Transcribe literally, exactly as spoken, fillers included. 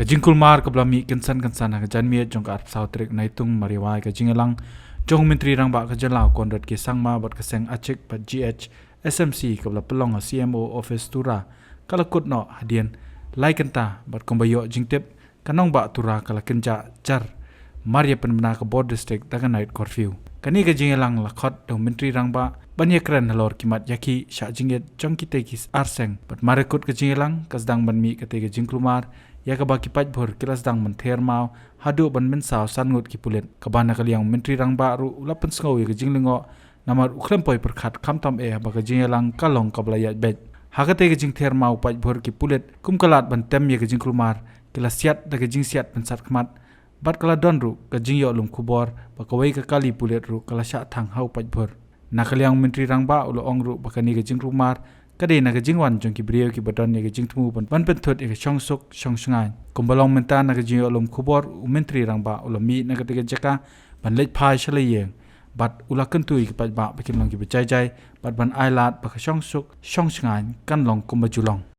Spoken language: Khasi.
Ka jingkulmar kaba la mih kynsan kynsan ha ka janmiet jong ka arphew saw tarik Naitung mar ïawai ka jingïalang jong u Myntri Rangbah ka jylla u Conrad K Sangma bad ka seng Achik bad G H S M C kaba la pynlong ha C M O office Tura ka la kut noh hadien lai kynta bad kumba ïoh jingtip ka nongbah Tura ka la kynjah jar mar ïa pynbna ka Bor District da ka night curfew. Kane ka jingïalang la khot da u Myntri Rangbah ban ïakren halor ki mat ïakhih shah jingit jong kitei ki ar seng bad mar ïa kut ka jingïalang ka sdang ban mih katei ka jingkulmar ïa kaba ki paidbhur ki la sdang ban ther maw haduh ban mynsaw san ngut ki pulit, kaba na ka liang u Myntri Rangbah ruh u la pynsngew ïa ka jinglyngngoh namar u khlem poi pyrkhat khamtam eh ba ka jingïalang ka long kaba la ïaid beit. Ha katei ka jingther maw u paidbhur ki pulit kum ka lad ban tem ïa ka jingkulmar ki la siat da ka jingsiat pynsat khmat bad ka la don ruh ka jingïoh lum khubor ba kawei ka kali pulit ruh ka la shah thang ha u paidbhur. Na ka liang u Myntri Rangbah u la ong ruh ba kane ka jingkulmar ka dei na ka jingwan jong ki briew kiba don ïa ka jingthmu ban, ban pynthut ïa ka shongsuk shongshngaiñ. Kumba long mynta na ka jingïoh lum khubor u Myntri Rangbah u la mih na katei ka jaka ban leit phai sha la ïing bad u la kyntu ïa ki paidbah ba kin long kiba jai jai bad ban ai lad ba ka shongsuk shongshngaiñ kan long kumba ju long.